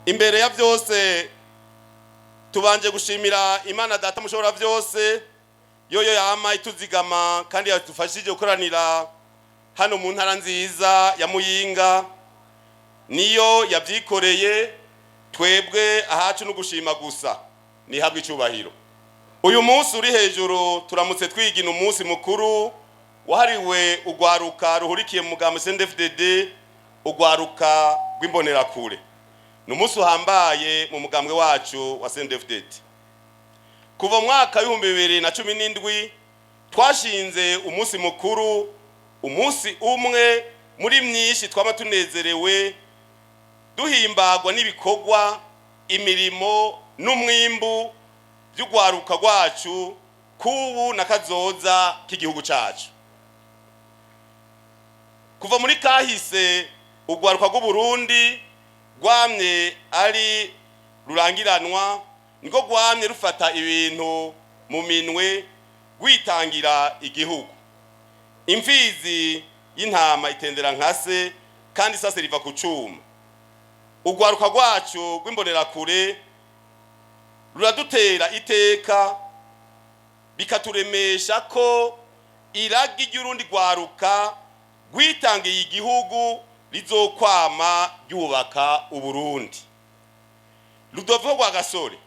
Imbere ya byose, tubanje gushimira Imana Data Mushobora byose, yoyo yama ituzigama kandi yadufashije gukoranira hano mu ntara nziza ya Muyinga. Niyo yabyikoreye, twebwe ahacu no gushima gusa. Nihabwe icyubahiro. Uyu munsi uri hejuru, turamutse twigina umunsi mukuru wahariwe ugwaruka ruhurikiye mu mugambi CNDD-FDD, ugwaruka rw'Imbonerakure. Ni umunsi uhambaye mu mugambwe wacu wa CNDD-FDD. Kuva mu mwaka w'2017 twashinze umunsi mukuru, umunsi umwe muri myinshi twaba tunezerewe, duhimbagwa n'ibikorwa, imirimo n'umwimbu by'ugwaruka rwacu kubu na kazoza k'igihugu cacu. Kuva muri kahise, ugwaruka rw'Uburundi rwamye ari rurangiranwa, niko rwamye rufata ibintu mu minwe, rwitangira igihugu. Imfizi y'intama itendera nka se, kandi isase riva ku cuma. Ugwaruka rwacu rw'Imbonerakure ruradutera iteka, bikaturemesha ko iragi ry'urundi rwaruka rwitangiye igihugu rizokwama ryubaka Uburundi. Rudoviko Rwagasore,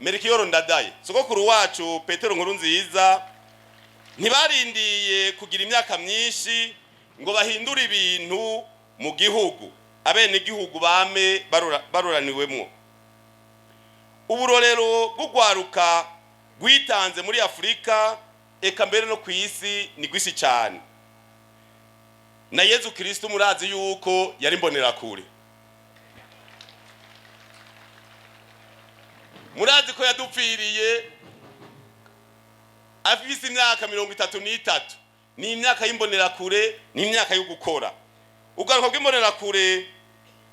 Merikiyoro Ndadaye, sogokuru wacu Petero Nkuru Nziza ntibarindiye kugira imyaka myinshi ngo bahindure ibintu mu gihugu, abenegihugu bame baroraniwemwo. Uburorero bw'ugwaruka rwitanze muri Afurika, eka mbere no ku isi, ni gwisi cyane. Na Yezu Kristo murazi yuko yari Imbonerakure. Murazi ko yadupfiriye afise imyaka 33. Ni imyaka y'Imbonerakure, ni imyaka yo gukora. Ugaruka bw'Imbonerakure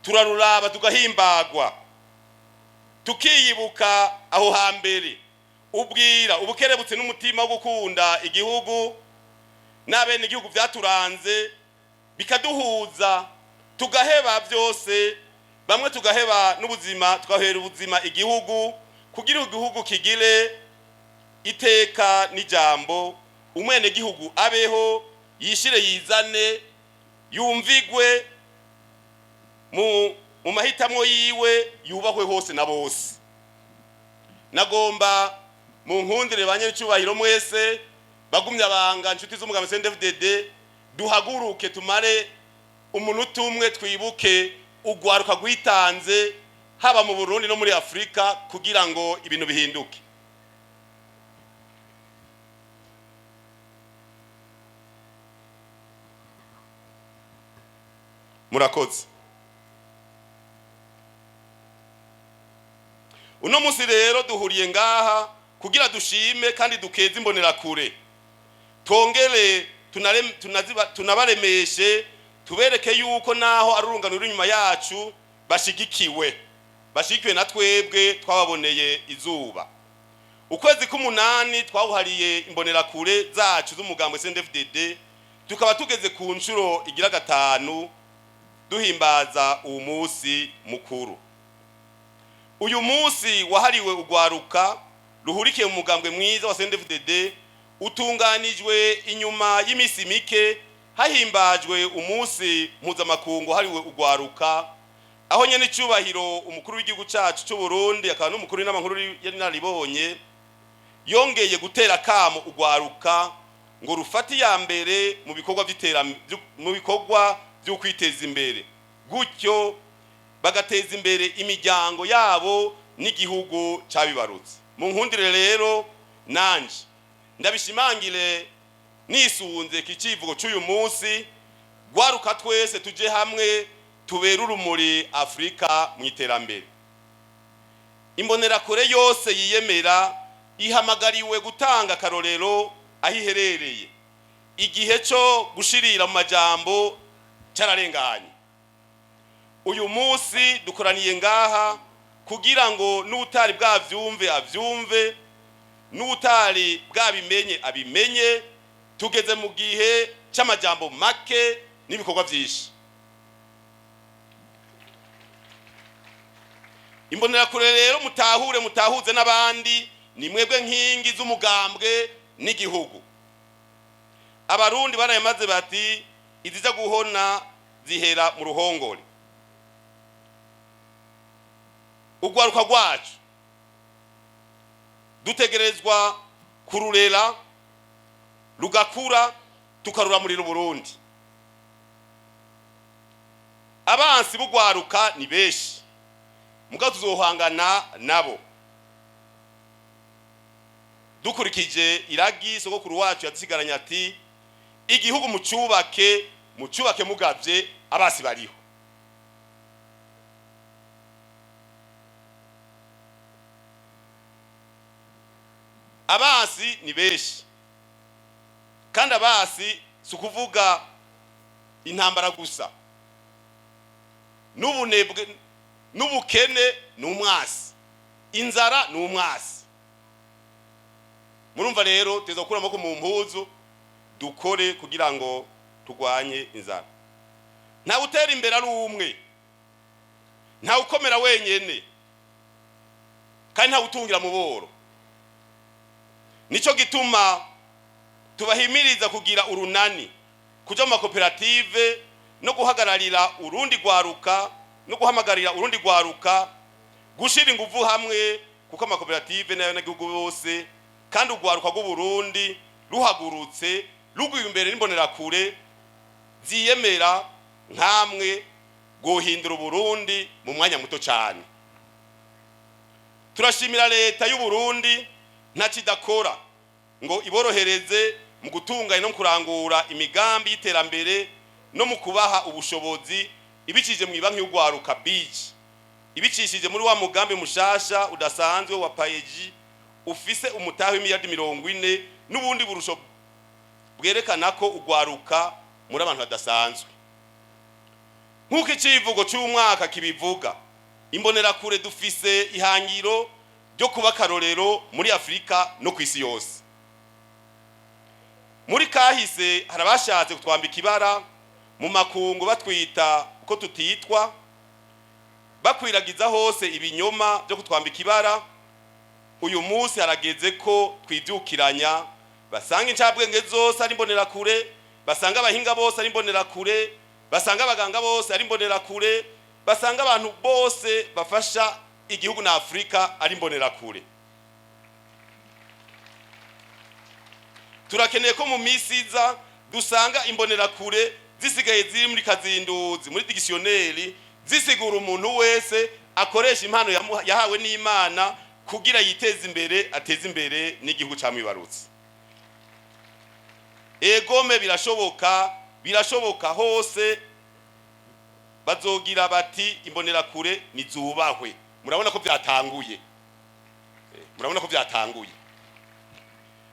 turaruraba tugahimbagwa, tukiyibuka aho hambere, ubwira ubukerebutse n'umutima wo gukunda igihugu n'abene igihugu byaturanze, bikaduhuza, tugaheba byose, bamwe tugaheba n'ubuzima, tugahera ubuzima igihugu kugira igihugu kigire iteka n'ijambo, umwene gihugu abeho, yishire yizane, yumvigwe mu mahitamo yiwe, yubahwe hose na bose. Nagomba mu nkundire, ba nyerecyubahiro mwese, bagumye abanga, inshuti z'umugambi CNDD-FDD, duhaguruke tumare umunota umwe twibuke ugwaruka rwitanze, haba mu Burundi no muri Afurika, kugira ngo ibintu bihinduke. Murakoze. Uno munsi rero duhuriye ngaha kugira dushime kandi dukeze Imbonerakure, twongere tunabaremeshe, tubereke yuko naho ari urungano ruri inyuma yacu, bashigikiwe, bashigikiwe na twebwe twababoneye izuba. Ukwezi k'umunani twawuhariye Imbonerakure zacu z'umugambo CNDD-FDD, tukaba tugeze ku nshuro igira gatanu duhimbaza uwo munsi mukuru. Uyu munsi wahariwe ugwaruka ruhurikiye mu mugambwe mwiza wa CNDD-FDD utunganijwe inyuma y'imisi mike hahimbajwe umunsi mpuzamakungu wahariwe ugwaruka, aho nyene icyubahiro umukuru w'igihugu cacu cy'u Burundi, akaba n'umukuru w'Inama Nkuru y'Inararibonye, yongeye gutera kamo ugwaruka ngo rufate iya mbere mu bikorwa by'iterambere, mu bikorwa byo kwiteza imbere, gutyo bagateza imbere imiryango yabo n'igihugu cyabibarutse. Mu nkundire rero nanje ndabishimangire nisunze kicivugo cy'uyu munsi: gwaruka twese tuje hamwe, tubere urumuri Afurika mu iterambere. Imbonerakure yose yiyemera ihamagariwe gutanga akarorero aho iherereye. Igihe cyo gushirira mu majambo cyararenganye. Uyu munsi dukoraniye ngaha kugira ngo n'utari bwavyumve avyumve, n'utari bwabimenye abimenye. Tugeze mu gihe cy'amajambo make n'ibikorwa byinshi. Imbonerakure rero, mutahure, mutahuze n'abandi, ni mwebwe nkingi z'umugambwe n'igihugu. Abarundi barayamaze bati: "Iziza guhona zihera mu ruhongore." Urwaruka rwacu dutegerezwa kururera rugakura, tukaruramurira Uburundi. Abansi b'urwaruka ni benshi, mugabo tuzohangana nabo dukurikije iragi sogokuru wacu yadusigaranye, ati: "Igihugu mucubake, mucubake mugavye, abasi bariho." Abasi ni benshi, kandi abasi si ukuvuga intambara gusa, n'ubunebwe n'ubukene ni umwasi, inzara ni umwasi. Murumva rero tuza gukura amaboko mu mpuzu, dukore kugira ngo turwanye inzara. Ntawe utera imbere ari umwe, ntawe ukomera wenyene, kandi ntawe utungira mu boro. Nico gituma tubahimiriza kugira urunani, kuja mu makoperative no guhagararira urundi rwaruka, no guhamagarira urundi rwaruka gushira inguvu hamwe, kuko amakoperative n'abanyagihugu bose, kandi urwaruka rw'Uburundi ruhagurutse ruguye imbere n'imbonerakure ziyemera nkamwe, guhindura Uburundi mu mwanya muto cyane. Turashimira leta y'u Burundi ntacyo idakora ngo iborohereze mu gutunganya no kurangura imigambi y'iterambere no mu kubaha ubushobozi, ibicishije mu banki y'urwaruka BIJE, ibicishije muri wa mugambi mushasha udasanzwe wa PAEEJ ufise umutahe w'imiliyardi 40, n'ubundi burusho bwerekana ko urwaruka muri abantu badasanzwe. Nk'uko icivugo cy'umwaka kibivuga, imbonerakure dufise ihangiro ryo kuba akarorero muri Afurika no ku isi yose. Muri kahise hari abashatse kutwambika ibara mu makungu, batwita uko tutitwa, bakwiragiza hose ibinyoma byo kutwambika ibara. Uyu munsi harageze ko twibyukiranya, basanga incabwenge zose ari imbonerakure, basanga abahinga bose ari imbonerakure, basanga abaganga bose ari imbonerakure, basanga abantu bose bafasha igihugu na Afurika ari imbonerakure. Turakeneye ko mu minsi iza dusanga imbonerakure zisigaye ziri muri kazinduzi, muri dictionnaire, zisigura umuntu wese akoresha impano yahawe n'Imana kugira yiteze imbere, ateze imbere n'igihugu camwibarutse. Egome, birashoboka, birashoboka hose. Bazogira bati: "Imbonerakure nizubahwe." Murabona ko byatanguye. Murabona ko byatanguye.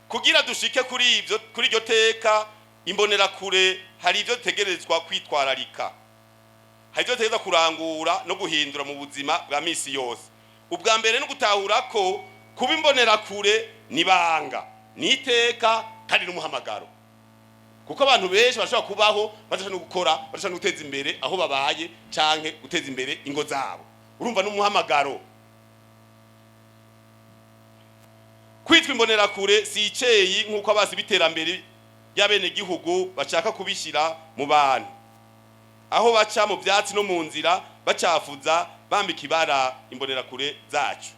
Kugira dushike kuri ivyo, kuri iryo teka, imbonerakure hari ivyo dutegerezwa kwitwararika, hari ivyo dutegerezwa kurangura no guhindura mu buzima bwa misi yose. Ubwa mbere no gutahura ko kuba imbonerakure ni banga, ni iteka kandi n'umuhamagaro, kuko abantu benshi bashobora kubaho badashobora no gukora, badashobora no guteza imbere aho babaye canke guteza imbere ingo zabo. Urumva n'umuhamagaro. Kwitwa imbonerakure si iceyi nk'uko abasi b'iterambere ry'abenegihugu bashaka kubishyira mu bantu, aho baca mu byatsi no mu nzira bacafuza, bambika ibara imbonerakure zacu.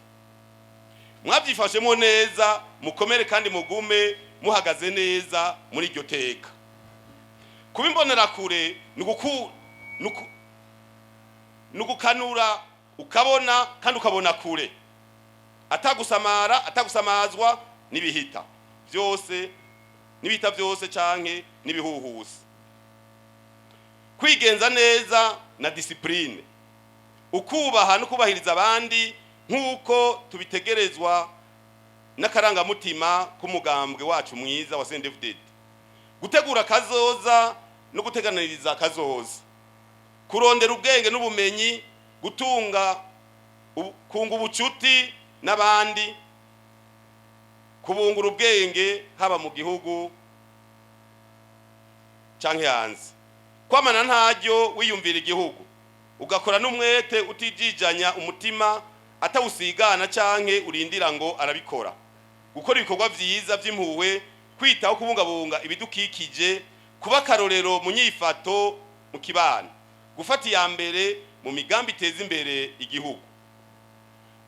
Mwabyifashemo neza, mukomere kandi mugume muhagaze neza muri iryo teka. Kuba imbonerakure ni ugukanura, ukabona kandi ukabona kure, atagusamara, atagusamazwa n'ibihita byose, n'ibihita byose canke n'ibihuhusi. Kwigenza neza na discipline, ukubaha no kubahiriza abandi nk'uko tubitegerezwa n'akarangamutima k'umugambwe wacu mwiza wa CNDD-FDD. Gutegura kazoza no guteganiriza kazoza, kurondera ubwenge n'ubumenyi, gutunga kunga ubucuti n'abandi, kubungura ubwenge haba mu gihugu canke hanze, kwamana ntaryo wiyumvira igihugu, ugakora n'umwete utijijanya umutima. Atawusigana canke urindira ngo arabikora. Gukora ibikorwa vyiza vy'impuhwe, kwitaho kubungabunga ibidukikije, kuba akarorero mu nyifato mu kibano, gufata iya mbere mu migambi iteza imbere igihugu.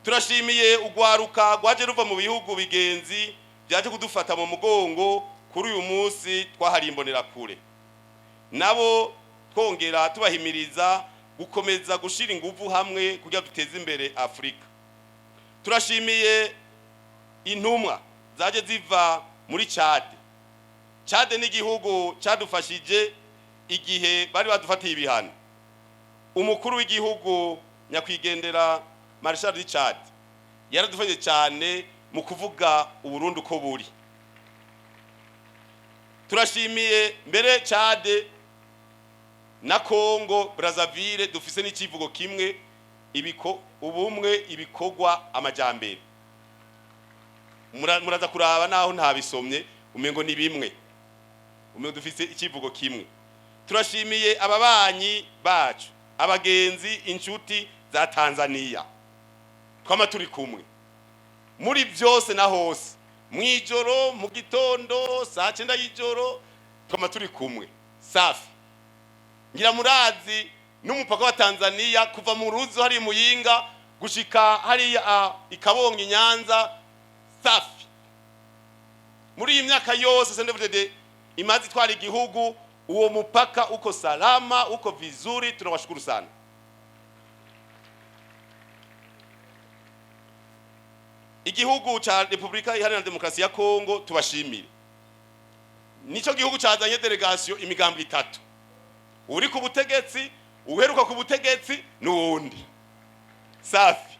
Turashimiye urwaruka rwaje ruva mu bihugu bigenzi byaje kudufata mu mugongo kuri uyu munsi twahariye Imbonerakure. Nabo twongera tubahimiriza gukomeza gushira inguvu hamwe kugira duteze imbere Afurika. Turashimiye intumwa zaje ziva muri Chad. Chad ni igihugu cyadufashije igihe bari badufatiye ibihano. Umukuru w'igihugu, nyakwigendera Marshal Richard, yaradufashije cyane mu kuvuga Uburundi uko buri. Turashimiye mbere Chad na Congo Brazzaville, dufise n'ikivugo kimwe: ibiko ubumwe, ibikorwa, amajambere. Muraza kuraba naho ntabisomye, umengo ni bimwe, umengo dufise ikivugo kimwe. Turashimiye ababanyi bacu, abagenzi, inshuti za Tanzania twama turi kumwe muri byose na hose, mwijoro, mu gitondo, saa 9 y'ijoro, twama turi kumwe. Safi. Ngira murazi n'umupaka wa Tanzania, kuva mu Ruzo hari Muyinga gushika hariya ikabonga Nyanza. Safi. Muri iyi myaka yose CNDD-FDD imaze itwara igihugu, uwo mupaka uko salama, uko vizuri. Tunawashukuru sana. Igihugu ca Repubulika Iharanira Demokarasi ya Kongo tubashimire, nico gihugu cazanye délégation, imigambi itatu: uri ku butegetsi, uheruka ku butegetsi n'uwundi. Safi.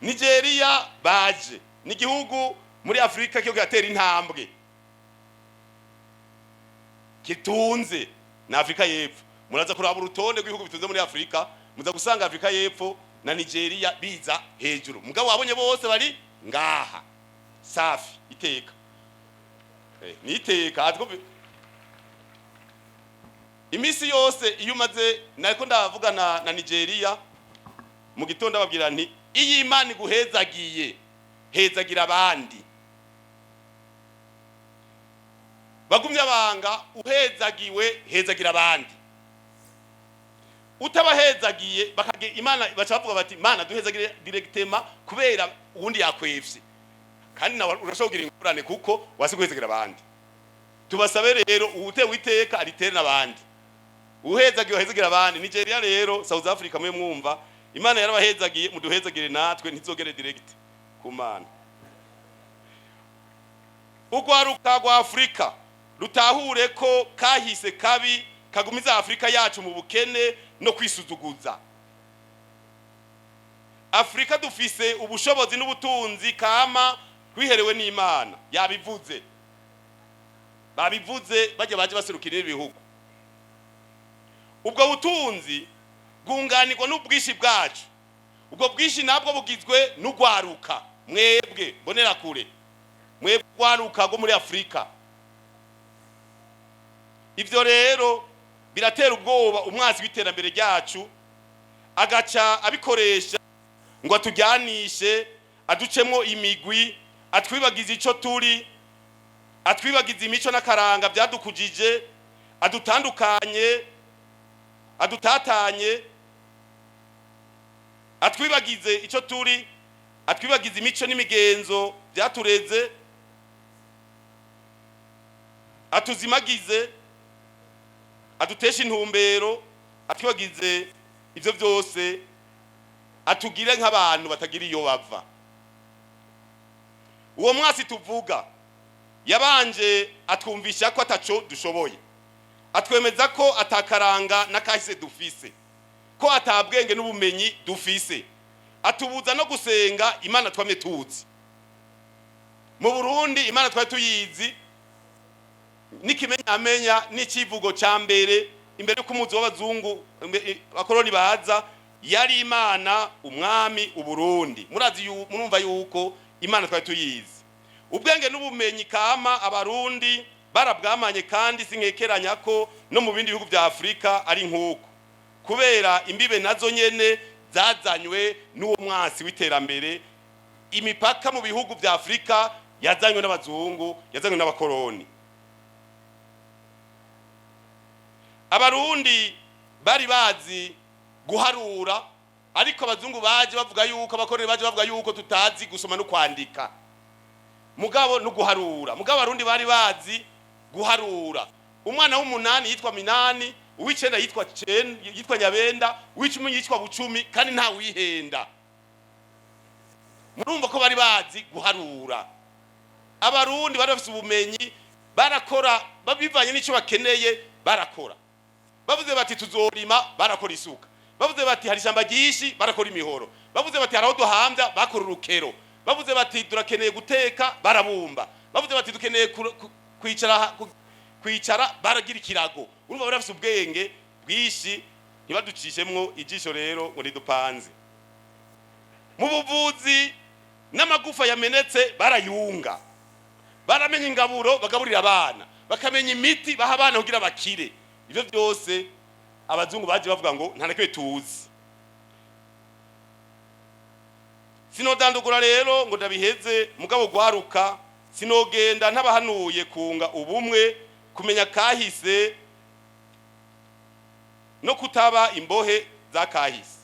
Nigeria baje, ni igihugu muri Afurika cyo kiratera intambwe, kitunze na Afrika y'Epfo. Muraza kuraba urutonde rw'ibihugu bitunze muri Afurika, muza gusanga Afrika y'Epfo na Nigeria biza hejuru. Mugabo wabonye bose bari ngaha. Safi. Iteka ni iteka. Imisi yose iyo umaze, nariko ndavuga na Nigeria mu gitondo, ababwira nti: "Iyo Imana iguhezagiye, hezagira abandi." Bagumye abanga, uhezagiwe hezagira abandi. Utabahezagiye bakage Imana, baca bavuga bati: "Imana duhezagire directement," kubera uwundi yakwevye. Kandi nawe urashobora kugira ingorane kuko wasi guhezagira abandi. Tubasabe rero, uwutewe iteka aritere n'abandi, uhezagiwe ahezagira abandi. Nigeria rero, South Africa, mwe mwumva Imana yarabahezagiye, muduhezagire natwe, ntizogere direct ku Mana. Urwaruka rwa Afurika rutahure ko kahise kabi kagumiza Afurika yacu mu bukene no kwisuzuguza. Afurika dufise ubushobozi n'ubutunzi kama twiherewe n'Imana. Yabivuze, babivuze bajya baje baserukira ibihugu. Ubwo butunzi bwunganirwa n'ubwinshi bwacu. Ubwo bwinshi nabwo bugizwe n'urwaruka, mwebwe mbonerakure, mwebwe rwaruka rwo muri Afurika. Ibyo rero biratera ubwoba umwansi w'iterambere ryacu, agaca abikoresha ngo atujyanishe, aducemo imigwi, atwibagize ico turi, atwibagize imico n'akaranga byadukujije, adutandukanye, adutatanye, atwibagize ico turi, atwibagize imico n'imigenzo byatureze, atuzimagize, aduteshe intumbero, atwibagize ivyo byose, atugire nk'abantu batagira iyo bava. Uwo mwasi tuvuga yabanje atwumvisha ko ataco dushoboye, atwemeza ko atakaranga n'akahise dufise, ko atabwenge n'ubumenyi dufise, atubuza no gusenga Imana twamye tuzi. Mu Burundi Imana twari tuyizi, n'ikimenyamenya n'icivugo ca mbere imbere y'uko umuzi w'abazungu, abakoroni baza, yari Imana Umwami Uburundi. Murazi, murumva yuko Imana twari tuyizi. Ubwenge n'ubumenyi kama Abarundi barabwamanye, kandi sinkekeranya ko no mu bindi bihugu vya Afurika ari nk'uko, kubera imbibe nazo nyene. Zazanywe n'uwo mwasi w'iterambere. Imipaka mu bihugu vya Afurika yazanywe n'abazungu, yazanywe n'abakoroni. Abarundi bari bazi guharura, ariko abazungu baje bavuga yuko, abakoroni baje bavuga yuko tutazi gusoma no kwandika, mugabo no guharura. Mugabo abarundi bari bazi guharura. Umwana w'umunani yitwa Minani, uw'icenda yitwa yitwa Nyabenda, uw'icumi yitwa Bucumi, kandi nta wihenda. Murumva ko bari bazi guharura. Abarundi bari bafise ubumenyi, barakora bivanye n'icyo bakeneye. Barakora, bavuze bati tuzorima, barakora isuka. Bavuze bati hari ishyamba ryinshi, barakora imihoro. Bavuze bati hari aho duhambya, bakora urukero. Bavuze bati turakeneye guteka, barabumba. Bavuze bati dukeneye kwicara, baragira ikirago. Urumva bari bafise ubwenge bwinshi. Ntibaducishemwo ijisho rero ngo ntidupanze. Mu buvuzi, n'amagufa yamenetse barayunga. Baramenya ingaburo bagaburira abana, bakamenya imiti baha abana kugira bakire. Ivyo byose abazungu baje bavuga ngo nta na kimwe tuzi. Sinodandugura rero ngo ndabiheze, mugabo gwaruka, sinogenda ntabahanuye kunga ubumwe, kumenya kahise no kutaba imbohe za kahise,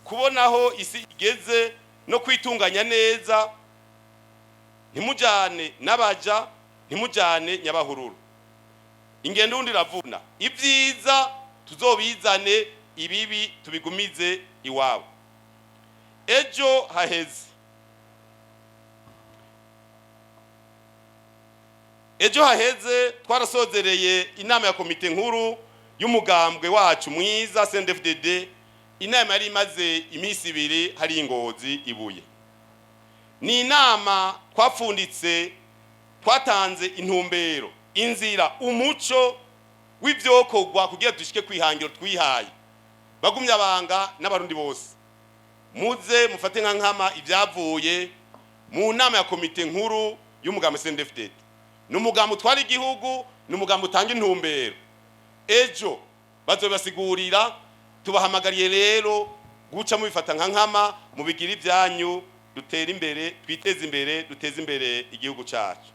kubonaho isi igeze no kwitunganya neza. Ntimujane n'abaja, ntimujane nyabahururu. Ingendo undi iravuna. Ibyiza tuzobizane, ibibi tubigumize iwabo. Ejo haheze, ejo haheze twarasozereye inama ya komite nkuru y'umugambwe wacu mwiza CNDD-FDD. Inama yari imaze iminsi 2 hari ingozi ibuye. Ni inama twapfunditse, twatanze intumbero, inzira, umuco w'ivyokorwa kugira dushike kwihangiro twihaye. Bagumye abanga n'abarundi bose, muze mufate nka nkama ibyavuye mu nama ya komite nkuru y'umugambi CNDD-FDD. Ni umugambi utwara igihugu, ni umugambi utanga intumbero. Ejo bazobasigurira. Tubahamagariye rero guca mubifata nka nkama, mubigira ibyanyu, dutere imbere, twiteze imbere, duteze imbere igihugu cyacu.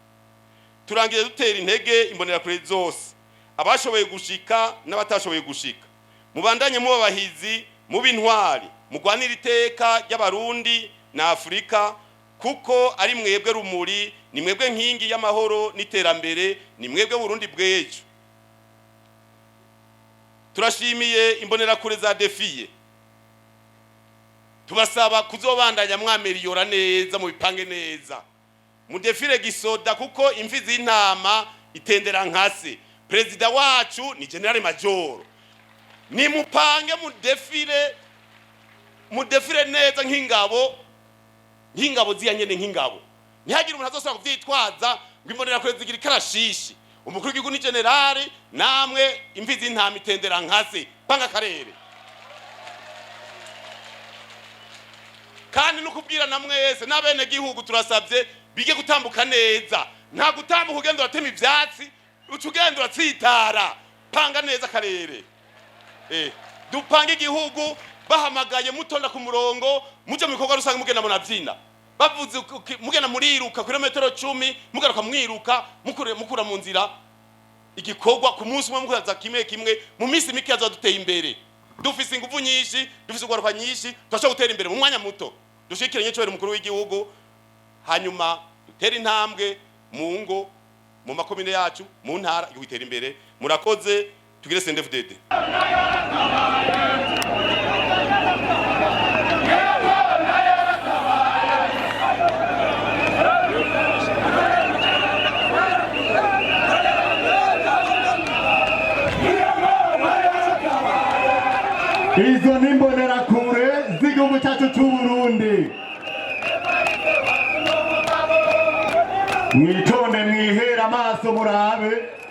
Turangire dutera intege imbonerakure zose, abashoboye gushika n'abatashoboye gushika. Mubandanye muba abahizi, muba intwari, mugwanire iteka ry'Abarundi na Afurika, kuko ari mwebwe rumuri, ni mwebwe nkingi y'amahoro n'iterambere, ni mwebwe Burundi bw'ejo. Turashimiye imbonerakure za défilé. Tubasaba kuzobandanya mwameliyora neza, mubipange neza, mudefire gisoda, kuko imvi z'intama itendera nkase. Perezida wacu ni général major. Nimupange mudefire, mudefire neza nk'ingabo, nk'ingabo ziya nyene, nk'ingabo. Ntihagire umuntu azosubira kuvyitwaza ngo imbonerakure zigira ikarashishi. Umukuru w'igihugu ni général, namwe imvi z'intama itendera nkase. Panga akarere. Kandi no kubwira na mwese n'abene gihugu, turasabye bige gutambuka neza. Nta gutambuka ugenda uratema ivyatsi, uca ugenda uratsitara. Panga neza akarere. Dupange igihugu. Bahamagaye, mutonda ku murongo, muje mu bikorwa rusange, mugenda munabyina. Bavuze mugenda muriruka kilometero 10, mugaruka mwiruka, mukura mu nzira igikorwa ku munsi umwe, mukaza kimwe kimwe. Mu minsi mike yaza duteye imbere. Dufise ingufu nyinshi, dufise ugwaruka nyinshi, turashobora gutera imbere mu mwanya muto. Dushikire nyicobere umukuru w'igihugu, hanyuma dutere intambwe mu ngo, mu makomine yacu, mu ntara, igihugu itere imbere. Murakoze. Tugire CNDD-FDD. Izo ni imbonerakure z'igihugu cyacu cy'u Burundi. Mwitonde, mwihere amaso, murabe.